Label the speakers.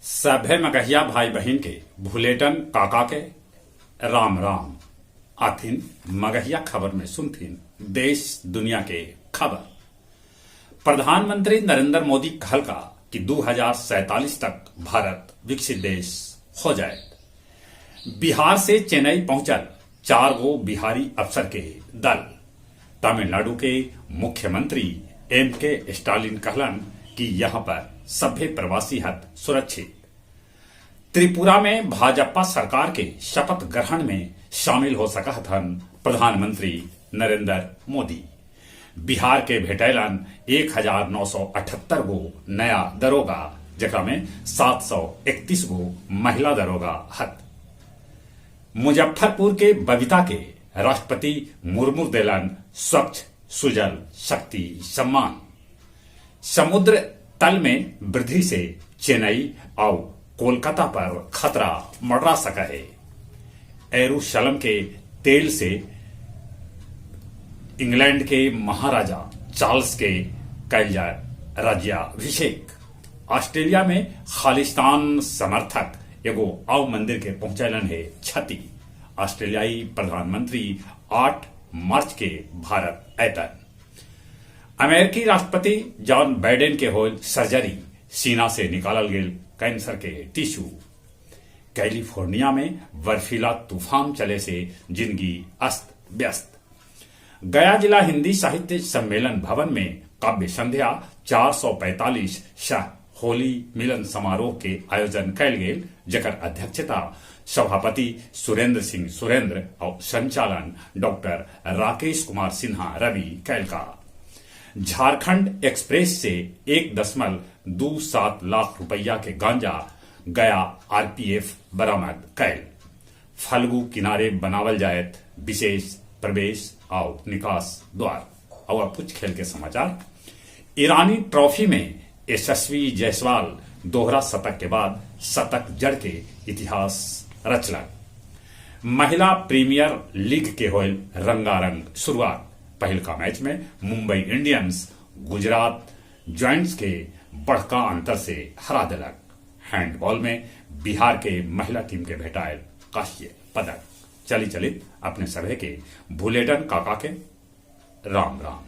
Speaker 1: सभे मगहिया भाई बहिन के भुलेटन काका के राम राम। आथिन मगहिया खबर में सुनथिन देश दुनिया के खबर। प्रधानमंत्री नरेंद्र मोदी कहलका कि 2047 तक भारत विकसित देश हो जाए। बिहार से चेन्नई पहुंचल 4 गो बिहारी अफसर के दल। तमिलनाडु के मुख्यमंत्री एम के स्टालिन कहलन कि यहाँ पर सभे प्रवासी हत सुरक्षित। त्रिपुरा में भाजपा सरकार के शपथ ग्रहण में शामिल हो सकत हन प्रधानमंत्री नरेंद्र मोदी। बिहार के भेटैलन 1978 गो नया दरोगा, जेकरा में 731 गो महिला दरोगा हत। मुजफ्फरपुर के बबीता के राष्ट्रपति मुर्मू देलन स्वच्छ सुजल शक्ति सम्मान। समुद्र तल में वृद्धि से चेन्नई और कोलकाता पर खतरा मंडरा सका है। एरूशलम के तेल से इंग्लैंड के महाराजा चार्ल्स के कैल जाए राज्याभिषेक। ऑस्ट्रेलिया में खालिस्तान समर्थक एगो आव मंदिर के पहुंचैलन है क्षति। ऑस्ट्रेलियाई प्रधानमंत्री 8 मार्च के भारत ऐतन। अमेरिकी राष्ट्रपति जॉन बाइडेन के होल सर्जरी, सीना से निकालल गेल कैंसर के टिश्यू। कैलिफोर्निया में बर्फीला तूफान चले से जिंदगी अस्त व्यस्त। गया जिला हिंदी साहित्य सम्मेलन भवन में काव्य संध्या 445 शाह होली मिलन समारोह के आयोजन कैल गेल, जकर अध्यक्षता सभापति सुरेंद्र सिंह सुरेंद्र और संचालन डॉक्टर राकेश कुमार सिन्हा रवि कैलका। झारखंड एक्सप्रेस से 1.27 लाख रुपया के गांजा गया आरपीएफ बरामद कैल। फल्गु किनारे बनावल जायत विशेष प्रवेश और निकास द्वार। और अब कुछ खेल के समाचार। ईरानी ट्रॉफी में यशस्वी जायसवाल दोहरा शतक के बाद शतक जड़ के इतिहास रचलक। महिला प्रीमियर लीग के होल रंगारंग शुरुआत। पहिलका मैच में मुंबई इंडियंस गुजरात जॉइंट्स के बड़का अंतर से हरा दिलक। हैंडबॉल में बिहार के महिला टीम के भेटायल कांस्य पदक। चली चलित अपने सभे के भुलेटन काका के राम राम।